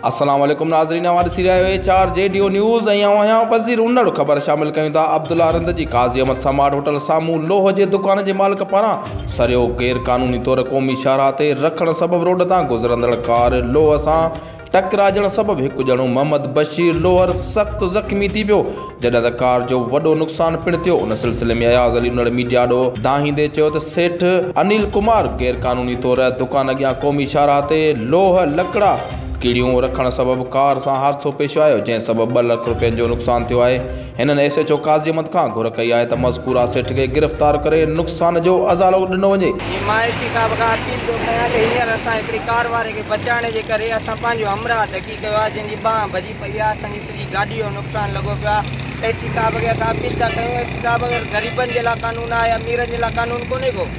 السلام عليڪم ناظرين اوهان ڏسي رهيا آهيو H R G D O news ۽ آئون آهيان وزير انڙ خبر شامل ڪيون ٿا عبدالله رند جي قاضي احمد سماٽ هوٽل سامهون لوهه جي دڪان جي مالڪ پاران سريو غير قانوني طور قومي شاهراهه تي رکڻ سبب روڊ تان گذرندڙ ڪار لوهه سان ٽڪرائجڻ سبب هڪ ڄڻو محمد بشير لوهر سخت زخمي ٿي پيو، جڏهن ته ڪار جو وڏو نقصان پڻ ٿيو. ان سلسلي ۾ اياز علي انڙ ميڊيا آڏو دانهيندي چيو ته سيٺ انيل ڪمار غيرقانوني طور دڪان اڳيان قومي شاهراهه تي لوهه لڪڙا ڪڙيون رکڻ سبب ڪار سان حادثو پيش آيو، جنهن سبب ٻه لک رپين جو نقصان ٿيو آهي. هنن S H O Qazi Ahmed کان گهر ڪئي آهي ته مذڪوره سيٺ کي گرفتار ڪري نقصان جو ازالو ڏنو وڃي. جي مان ايس سي صاحب کان اپيل ٿو ڪيان ته هينئر اسان هڪڙي ڪار واري کي بچائڻ جي ڪري اسان پنهنجو همراهه ڌڪي ڪيو آهي جنهن جي ٻانهن ڀڄي پئي آهي اسان جي سڄي گاڏي جو نقصان لڳو پيو آهي ايس سي صاحب کي اسان اپيل ٿا ڪيون ايس سي صاحب اگر غريبن جي لاء قانون آهي اميرن جي لاء قانون ڪونهي ڪو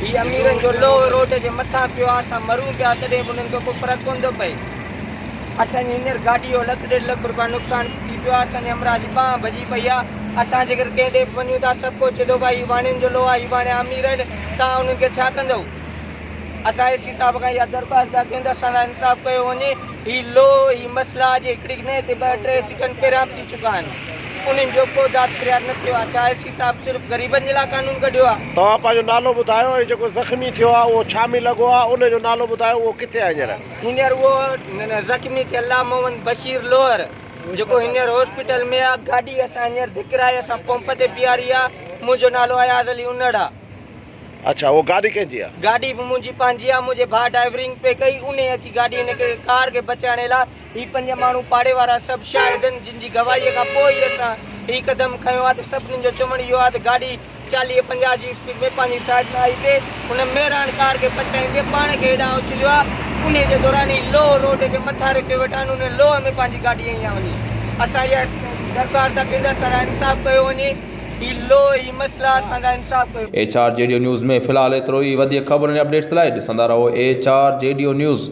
هي اميرن جو لوهه روڊ جي مٿان پيو آهي اسان مرون پيا تڏهن به انهن کي ڪو فرق ڪونه ٿو پئي. اسان جي هينئر گاڏي جو لک ڏيڍ لک روپيا نقصان ٿي پيو آهي اسان جي همراهه جي ٻانهن ڀڄي پئي آهي اسان جيڪر ڪنهن ڏي به وڃون ٿا سڀ ڪو چئي ٿو ڀائي هي واڻين جو لوهه آهي هي واڻيا امير آهن توهان انهن کي ڇا ڪندؤ اسان اي سي صاحب کان اها درخواست ٿا ڪيون ته اسان سان انصاف ڪيو وڃي هي لوهه هي مسئلا اڄ هڪڙي نه هتي ٻه ٽي سيٽن پهريان به ٿي چڪا آهن انهن جو ڪو داد فرياد نه ٿيو آهي ڇا اي سي صاحب صرف غريبن جي لاء قانون ڪڍيو آهي. توهان پنهنجو نالو ٻڌايو ۽ جيڪو زخمي ٿيو آهي اهو ڇا ۾ لڳو آهي ان جو نالو ٻڌايو اهو ڪٿي آهي هينئر. هينئر اهو زخمي ٿيل آ محمد بشير لوهر جيڪو هينئر هاسپيٽل ۾ آ گاڏي اسان هينئر ڌڪرائي اسان پمپ تي بيهاري آ منهنجو نالو اياز علي انڙ آ. اڇا اهو گاڏي ڪنهن جي آ؟ گاڏي به منهنجي پنهنجي آ منهنجي ڀاء ڊرائيورنگ پئي ڪئي انهي اچي گاڏي هن کي ڪار کي بچائڻ لاء هي پنج ماڻهو پاڙي وارا سڀ شاهد آهن جن جي گواهي کان پوء ئي اسان هي قدم کنيو آ ته سڀني جو چوڻ اهو آ ته گاڏي 40 50 جي اسپيڊ ۾ پنهنجي سائيڊ ۾ آئي پئي هن مهراڻ ڪار کي بچائيندي پاڻ کي هيڏانهن اڇليو آ انهي جي دوران هي لوهه روڊ جي مٿان رکيو ويٺا آهن ان لوهه ۾ پنهنجي گاڏي هنئي آ وڃي اسان اها درڪار ٿا ڪيون ته اسان سان انصاف ڪيو وڃي هي لوهه هي مسئلا اسان سان انصاف ڪيو H R G D O news ۾ في الحال ايترو ئي وڌيڪ خبرن ۽ اپڊيٽس لاء ڏسندا رهو H R G D O news.